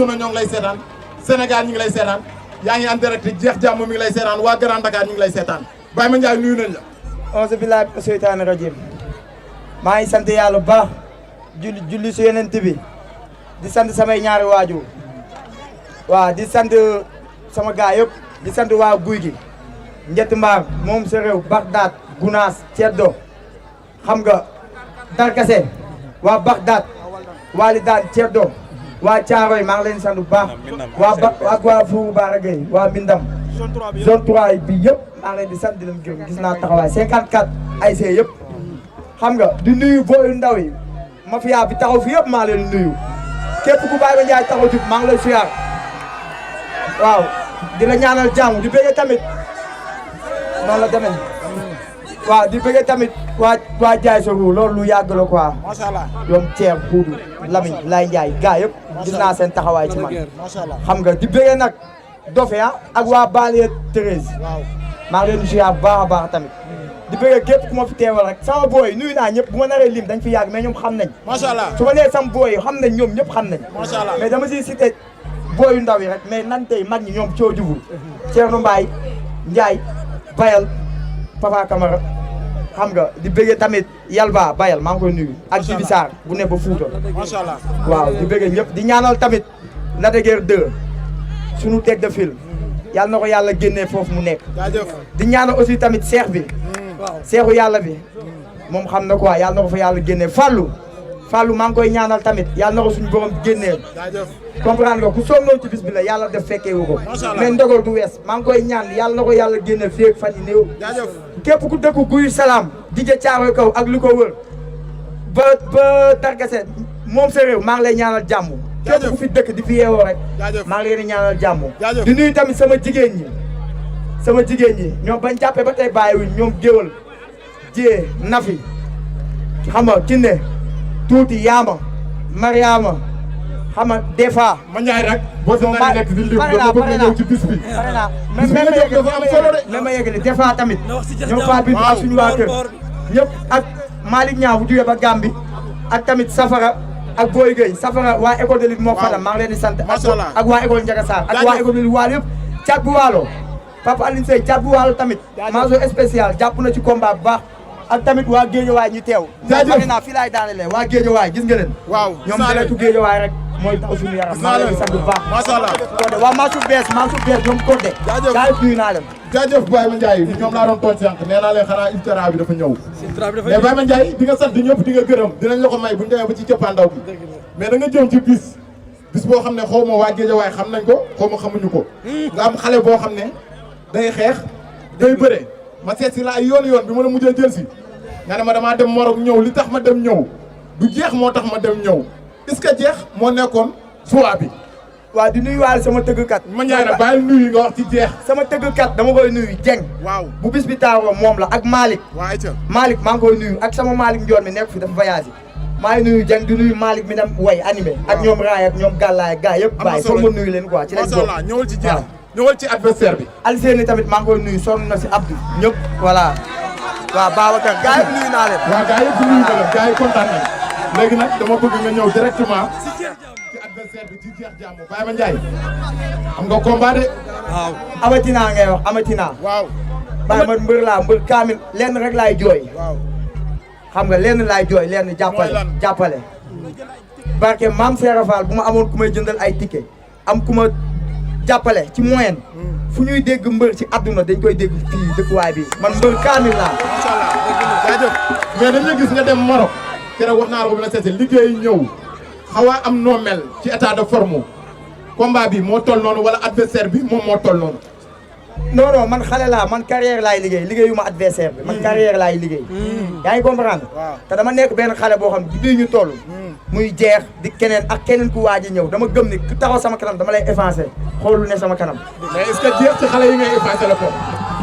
àdduna ñoo ngi lay seetaan Sénégal ñu ngi lay seetaan yaa ngi en direct jeex jàmm mi ngi lay seetaan waa Grand Dakar ñu ngi lay seetaan Baye Mandiaye nuyu nañ la. auzu billaahi mina seytaani rajiim maa ngi sant yàlla bu baax julli si Yonent bi di sant samay ñaari waajur waaw di sant sama gaa yëpp di sant waa guy gi njett mbaar moom sa réew Bagdad Gunaas Ceddo xam nga Darkase waa Bagdad Wali daan Ceddo waa Caaroy maa ngi leen sant bu baax ak waa Fourou Bara Gueye waa Mbindam zone 3 bi yëpp maa ngi leen di sant di leen gërëm gis naa taxawaay 54 ASC yëpp xam nga di nuyu booyu ndaw yi mafia bi taxaw fi yëpp maa ngi leen di nuyu képp ku Baye Mandiaye taxaw jub maa ngi lay siyaar waaw di la ñaanal jàmm di bëgg tamit noonu la demee waaw di bëgg tamit waa jaay sa ruu loolu lu yàgg la quoi macha allah yoom Thierno Poudou Lamine Lay Ndiaye gaa yëpp gis naa seen taxawaay ci man xam nga di bëgg nag dofe ak waa Balie 13 maa ngi leen di siyaar bu baax a baax tamit di bëgg képp ku ma fi teewal rek sama booy nuyu naa ñëpp bu ma naree lim dañ fi yàgg mais ñoom xam nañ macha allah su ma nee sama booy xam nañ ñoom ñëpp xam nañ macha allah mais dama siy cité booyu ndaw yi rek mais nan tey mag ñi ñoom coo jubul Thierno Mbaye Ndiaye Bayal Papa Camara xam nga di bëggee tamit Yalba Bayal maa ngi koy nuyu ak Jibi Sarr bu ne ba Fuuta macha allah waaw di bëggee ñëpp di ñaanal tamit Lac de Guiers 2 sunu tête de file yàlla na ko yàlla génnee foofu mu nekk di ñaanal aussi tamit seex bi seexu yàlla bi moom xam na quoi yàlla na ko fa yàlla génnee Fallou maa ngi koy ñaanal tamit yàlla na ko suñu borom génnee comprendre nga ku sonnoon ci bis bi la yàlla def fekkee wu ko mais ndogal du wees maa ngi koy ñaan yàlla na ko yàlla génne fii ak fan yi néew képp ku dëkku Guy Salaam di ja Caaroy kaw ak lu ko wër ba Darkase moom sa réew maa ngi lay ñaanal jàmm képp ku fi dëkk di fi yeewoo rek maa ngi leen di ñaanal jàmm di nuyu tamit sama jigéen ñi ñoom bañ jàppee ba tey bàyyiwuñ ñoom géwal jiyee nafi xam nga kinne tuuti yaama mariama xam nga des fois ma Ndiaye rek boo si naree nekk di lim dama bëgg ñëw ci bis bi pare naa mais ma yeggali des fois tamit ñoom Fatou Bintou ak suñu waa kër ñëpp ak Malick Niang bu jógee ba Gambie ak tamit Safara ak Boy Gueye Safara waa école de lutte moo fadam maa ngi leen di sant ak waa école Ndiaga Sarr ak waa école de lutte waalo yëpp cat bu waalo Papa Aline Seye cat bu waalo tamit mention spéciale jàpp na ci combat bu baax ak tamit waa Géejawaay ñu teew jaajëf naa fii laay daanelee waa Géejawaay gis nga leen waaw ñoom deretu Géejawaay rek mooy daw suñu yaram maa ngi leen di sant bu baax macha allah Codé waa Mansour Bees ñoom Codé gaa yi nuyu naa leen jaajëf Baye Mandiaye ñoom laa doon tooñ sànq nee naa leen xanaa Ultra bi dafa ñëw mais Baye Mandiaye di nga sant ñëpp di nga gërëm dinañ la ko may bu ñu demee ba ci cëppaandaw bi mais da nga jëm ci bis boo xam ne xaw ma waa Géejawaay xam nañ ko xaw ma xamuñu ko nga am xale boo xam ne day xeex day bëre ma seet si la ay yoon bi ma la mujjee jël si nga ne ma damaa dem Maroc ñëw li tax ma dem ñëw du jeex moo tax ma dem ñëw est-ce que jeex moo nekkoon choix bi waaw di nuyu waale sama tëggkat ma Ndiaye nag bàyyi nuyu nga wax ci jeex sama tëggkat dama koy nuyu Dieng waaw bu bis bi taaroo moom la ak Malick maa ngi koy nuyu ak sama Malick Ndiol mi nekk fi dafa voyagé maa ngi nuyu Dieng di nuyu Malick mi dem way animé ak ñoom Raay ak ñoom Gàllaay gaa yëpp bàyyi foog ma nuyu leen quoi ci lañ bokk ñëwal ci jeex ñëwal ci adversaire bi Alseni tamit maa ngi koy nuyu sonn na si Abdou ñëpp voilà waaw Babacar gaa yëpp nuyu naa leen waaw gaa yëpp nuyu na leen gaa yi kontaan nañ léegi nag dama bëgg nga ñëw directement ci adversaire bi ci jeex jàmm Baye Mandiaye am nga combat de waaw amatina ngay wax amatina waaw Baye man mbër laa mbër kaamil lenn rek laay jooy waaw xam nga lenn laay jooy lenn jàppale barke maam Serap Fall bu ma amoon ku may jëndal ay ticket am ku ma jàppale ci moyen fu ñuy dégg mbër ci àdduna dañ koy dégg fii dëkkuwaay bi man mbër kaamil laa macha allah jaajëf mais dañuy gis nga dem Maroc keroog wax naa la ko bi na seete liggéey ñëw xaw a am noo mel ci état de forme combat bi moo toll noonu wala adversaire bi moom moo toll noonu non man xale laa man carrière laay liggéeyuma adversaire bi man carrière laay liggéey yaa ngi comprendre te dama nekk benn xale boo xam ne bii ñu toll muy jeex di keneen ak keneen ku waaj a ñëw dama gëm ni ku taxaw sama kanam dama lay effacer xool lu ne sama kanam mais est-ce que jeex ci xale yi ngay effacer la ko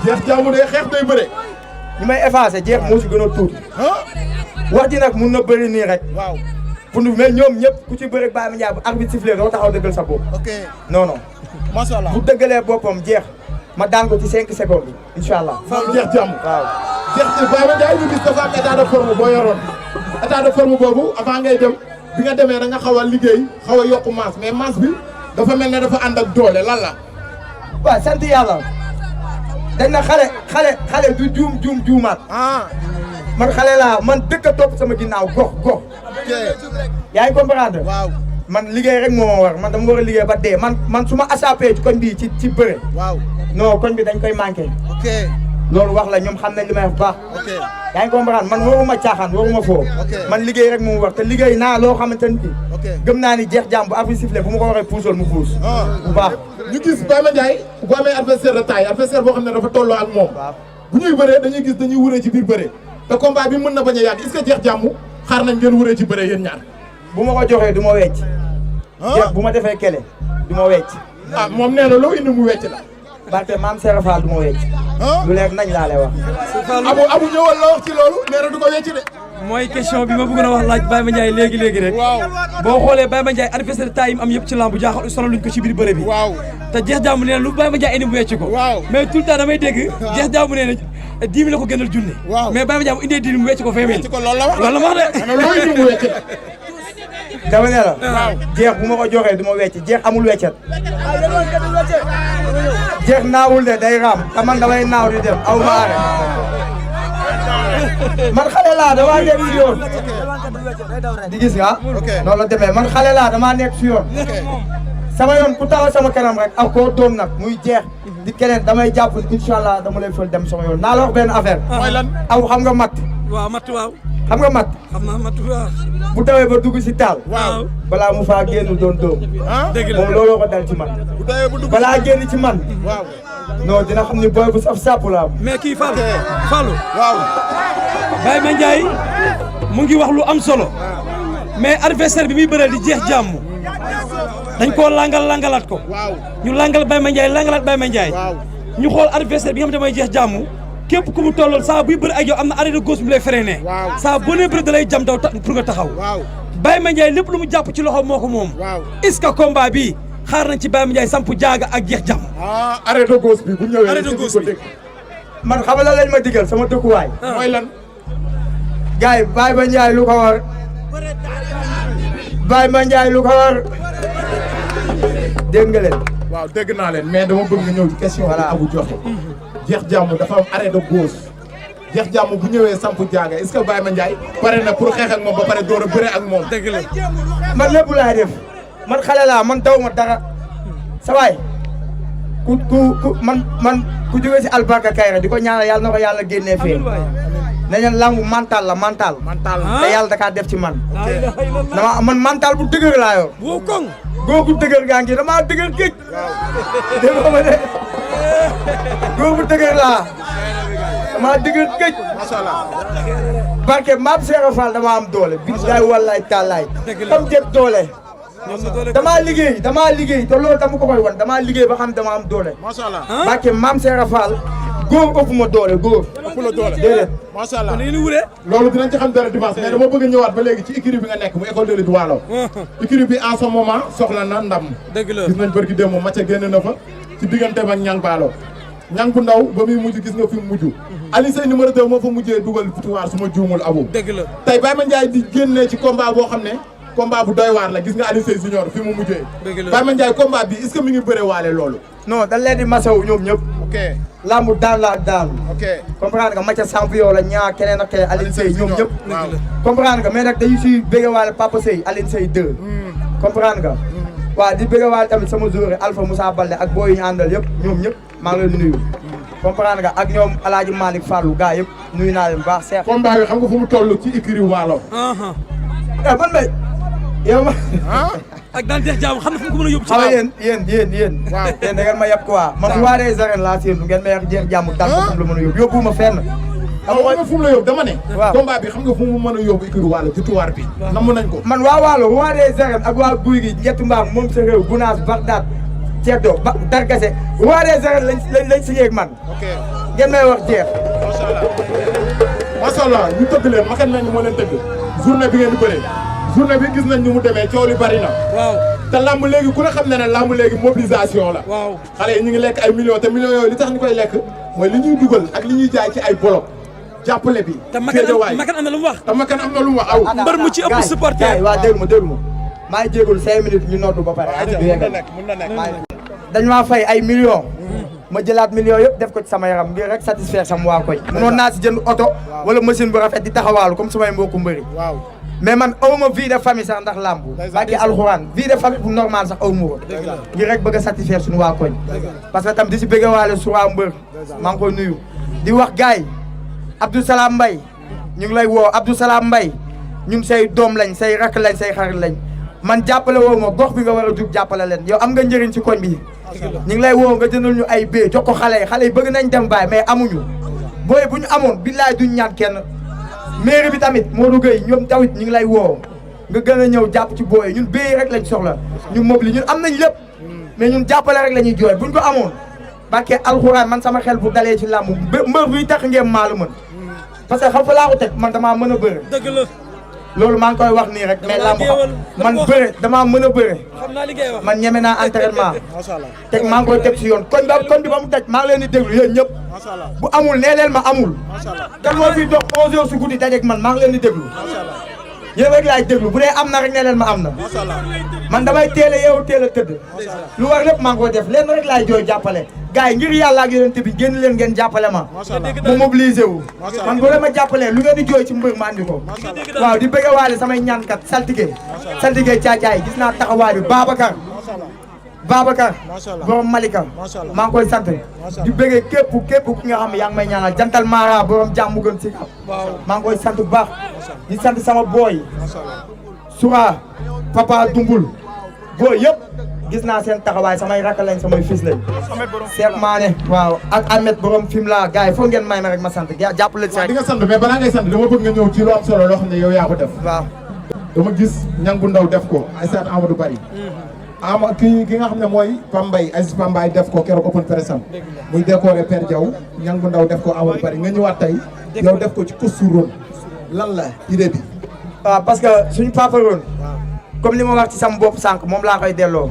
jeex jaamu day xeex day bëre ñi may effacer jeex moo si gën a tuuti wax ji nag mun na bëri nii rek waaw pour mais ñoom ñëpp ku ci bëri Baye Mandiaye bu arbitre sifflé doo taxaw dëggal sa bopp ok non macha allah bu dëggalee boppam jeex ma daan ko ci 5 secondes incha allah jeex jàmm waaw jeex ci Baye Mandiaye ñu gis dafa am état de forme boo yoroon état de forme boobu avant ngay dem bi nga demee da nga xaw a liggéey xaw a yokku masse mais masse bi dafa mel ne dafa ànd ak doole lan la. waaw sant yàlla dañ na xale du juumaat. man xale laa man dëkk a topp sama ginnaaw gox. yaa ngi comprendre. waaw man liggéey rek moo ma war man dama war a liggéey ba dee man su ma asapee ci koñ bi ci bëre. waaw non koñ bi dañ koy manqué. ok loolu wax la ñoom xam nañ li may wax baax. ok yaa ngi comprendre man waruma caaxaan waruma foo. man liggéey rek moo war te liggéey naa loo xamante ni. ok gëm naa ni jeex jàmm bu affaire sifflé bu ma ko waxee puusal mu puus. bu baax. ñu gis Baye Mandiaye bu amee adversaire de taille adversaire boo xam ne dafa tolloo ak moom. bu ñuy bëree dañuy gis dañuy wuree ci biir bëree te combat bi mën na bañ a yàgg est-ce que jeex jàmm xaar nañ ngeen wuree ci bëree yéen ñaar. bu ma ko joxee du ma wecc. jeex bu ma defee kele du ma wecc. moom nee na loo indi mu wecc la. barke maam Serap Fall du ma wecc. lu leer nañ laa lay wax. abu ñëwal la wax ci loolu nee na du ko wecc de. mooy question bi ma bëgg na wax laaj Baye Mandiaye léegi rek. waaw boo xoolee Baye Mandiaye adversaire de taille yi am yëpp ci lamb jaaxal sonaluñ ko ci biir bëre bi. waaw te jeex jàmm nee na lu Baye Mandiaye indi mu wecc ko. waaw mais tout le temps damay dégg jeex jàmm nee na 10 000 la ko gënal junne. waaw mais Baye Mandiaye mu indee 10 000 mu wecc ko 20 000. wecc ko loolu la wax loolu la wax de. nee na loo indi mu wecc la. dama ne la. jeex bu ma ko joxee du ma wecc jeex amul weccet. jeex naawul de day raam te man damay naaw di dem aw ma aare. man xale laa damaa nekk si yoon. di gis nga. noonu la demee man xale laa damaa nekk si yoon. sama yoon ku taxaw sama kanam rek ak koo doon nag muy jeex. di keneen damay jàpp incha allah dama lay fël dem sama yoon naa la wax benn affaire. mooy lan aw xam nga mat. waaw mat waaw. xam nga mat. xam naa mat waaw. bu tawee ba dugg si taal. waaw balaa mu faa génn doon doom. dëgg la moom looloo ko dal ci man. bu tawee bu dugg balaa génn ci man. waaw non dina xam ni booy bu saf sàpp la am. mais kii Fallou. waaw Baye Mandiaye mu ngi wax lu am solo. mais adversaire bi muy bëreel di jeex jàmm. dañ koo langalaat ko. waaw ñu langal Baye Mandiaye langalaat Baye Mandiaye. waaw ñu xool adversaire bi nga xam ne mooy jeex jàmm. képp ku mu tollool saa buy bëri ak yow am na arrêt de gauche bu lay freiné. waaw saa boo nee bëri da lay jam daw pour nga taxaw. waaw Baye Mandiaye lépp lu mu jàpp ci loxo moo ko moom. waaw est-ce que combat bi xaar nañ ci Baye Mandiaye samp jaaga ak jeex jàmm. arrêt de gauche bi bu ñëwee. arrêt de gauche bi man xam nga lan lañ ma digal sama dëkkuwaay. mooy lan. gars yi Baye Mandiaye lu ko war. Baye Mandiaye lu ko war. dégg nga leen. waaw dégg naa leen mais dama bëgg nga ñëw ci question bi Abou joxe. jeex jàmm dafa am arrêt de gauche. jeex jàmm bu ñëwee samp jaaga est-ce que Baye Mandiaye pare na pour xeex ak moom ba pare door a bëre ak moom. dëgg la. man lépp laay def man xale laa man daw ma dara sa waay ku ku jógee si albarka kayra di ko ñaanal yàlla na ko yàlla génnee fee nañu langu mental la mental te yàlla da kaa def ci man dama man mental bu dëgër laa yor wow koŋ googu dëgër gaa ngi dama dëgër géej dégg nga ma de googu dëgër laa dama dëgër géej macha allah barke maam Seera Fall dama am doole billaay wallaay tallaay tam jëg doole damaa liggéey te loolu dama ko koy wan damaa liggéey ba xam dama am doole macha allah barke maam Seera Fall góor ëpp ma doole góor ëpp la doole déedéet macha allah loolu dinañ ci xam dara dimanche mais dama bëgg a ñëwaat ba léegi ci écurie bi nga nekk mu école de lutte Waalo écurie bi en ce moment soxla na ndam dëgg la gis nañ bërki démb Mathia génn na fa ci digganteem ak Ñang Baalo Ñang bu ndaw ba muy mujj gis nga fi mu mujj Alioune Seye numéro 2 moo fa mujjee dugal victoire su ma juumul Abou dëgg la tey Baye Mandiaye di génnee ci combat boo xam ne combat bu doy waar la gis nga Alioune Seye junior fi mu mujjee Baye Mandiaye combat bi est-ce que mi ngi bëre waale loolu non dañ leen di masaw ñoom ñëpp ok lambu daan la daan ok comprendre nga Mathia champion la ñaa keneen ak keneen Alioune Seye ñoom ñëpp waaw comprendre nga mais nag dañu si bëgg waale Papa Seye Alioune Seye 2 comprendre nga waaw di bëgg waale tamit sama joueur Alpha Moussa Balde ak booy yi ñu àndal yëpp ñoom ñëpp maa ngi leen nuyu comprendre nga ak ñoom El Hadj Malick Fallou gars yëpp nuyu naa leen bu baax seex combat bi xam nga fu mu toll ci écurie Waalo man may yow ma ak daan jeex jàmm xam na fu mu ko mën a yóbbu ci xam nga yéen waaw yéen da ngeen ma yab quoi man bu waaree zaren laa séentu ngeen may wax jeex jàmm dal ko fu mu la mën a yóbbu yóbbuwuma fenn xam nga fu mu la yóbbu dama ne waaw combat bi xam nga fu mu mën a yóbbu écurie Waalo victoire bi namm nañ ko man waa Waalo bu waaree zaren ak waa guy gi ñetti mbaam moom sa réew Gunaas Bagdad Ceddo ba Darkase bu waaree zaren lañ signé ak man ok ngeen may wax jeex macha allah macha allah ñu tëgg leen makan nañ moo leen tëgg journée bi ngeen di bëree journée bi gis nañ ni mu demee coow li bari na waaw te lamb léegi ku ne xam ne ne lamb léegi mobilisation la waaw xale yi ñu ngi lekk ay millions te millions yooyu li tax ñu koy lekk mooy li ñuy dugal ak li ñuy jaay ci ay bolok jàppale bi te makan am na lu mu wax te makan am na lu mu wax aw mbër mu ci ëpp supporter waa déglu ma maa ngi jégalu 5 minutes ñu noddu ba pare. mën na nekk dañ maa fay ay millions. ma jëlaat millions yëpp def ko ci sama yaram ngir rek satisfaire sama waa koñ. mënoon naa si jënd oto wala machine bu rafet di taxawaalu comme samay mbokku mbëri. mais man awma vie de famille sax ndax làmbu. bàkki alxuraan vie de famille bu normal sax awma ko. ngir rek bëgg a satisfaire suñu waa koñ. parce que tam di si bëgg waale su waa mbër. maa ngi koy nuyu. di wax gars yi Abdou Salam Mbaye ñu ngi lay woo Abdou Salam Mbaye ñun say doom lañ say rakk lañ say xarit lañ man jàppale woo ma gox bi nga war a jug jàppale leen yow am nga njëriñ ci koñ bi. ñu ngi lay woo nga jëndal ñu ay bee jox ko xale yi bëgg nañ dem baay mais amuñu booy bu ñu amoon billaay duñ ñaan kenn mairie bi tamit Modou Gueye ñoom tamit ñu ngi lay woo nga gën a ñëw jàpp ci booy ñun bee rek lañ soxla ñu mobli ñun am nañ lépp mais ñun jàppale rek la ñuy jooy buñ ko amoon bàkkee alxuraan man sama xel bu dalee ci làmb mbër buy tax ngeen maalu mën parce que xam fa laa ko teg man damaa mën a bëre. dëgg la loolu maa ngi koy wax nii rek mais làmb man bëre damaa mën a bëre man ñeme naa entraînement teg maa ngi koy teg si yoon koñ bi ba mu daj maa ngi leen di déglu yéen ñëpp bu amul nee leen ma amul kan moo fi dox 11 heures su guddi dajeeg man maa ngi leen di déglu yéen rek laay déglu bu dee am na rek nee leen ma am na man damay teel a yeewu teel a tëdd lu war lépp maa ngi koy def leen rek laay jooy jàppale gars yi ngir yàlla ak yonent bi génn leen ngeen jàppale ma mu mobilisé wu man boo leen ma jàppalee lu ngeen di jooy ci mbër ma andi ko waaw di bëgg waale samay ñaankat saltige caacaay gis naa taxawaay bi Babacar borom Malika maa ngi koy sant di bëggee képp ki nga xam ne yaa ngi may ñaanal jantal Mara borom jàmm gën si maa ngi koy sant bu baax di sant sama booy Soura Papa Dumbul booy yëpp gis naa seen taxawaay samay rakk lañ samay fils lañ Cheikh Mané waaw ak Ahmed borom film la gars yi foog ngeen may ma rek ma sant jàppale si di nga sant mais balaa ngay sant dama bëgg nga ñëw ci lu am solo loo xam ne yow yaa ko def waaw dama gis ñang bu ndaw def ko ay seet Amadou Bari ki nga xam ne mooy Pambay Aziz Pambay def ko keroog open press am muy décoré Père Diaw ñang bu ndaw def ko Amadou Bari nga ñëwaat tey yow def ko ci costume lan la idée bi waaw parce que suñu papa Ron comme li ma wax ci sama bopp sànq moom laa koy delloo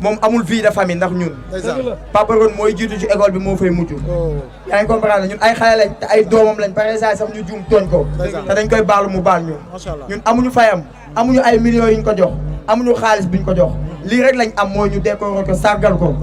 moom amul vie de famille ndax ñun papa Ron mooy jiitu ci école bi moo fay mujj yaa ngi comprendre ñun ay xale lañ te ay doomam lañ par exemple sax ñu juum tooñ ko te dañ koy baalu mu baal ñun amuñu fayam amuñu ay millions yuñ ko jox amuñu xaalis biñ ko jox lii rek lañ am mooy ñu décorer ko sargal ko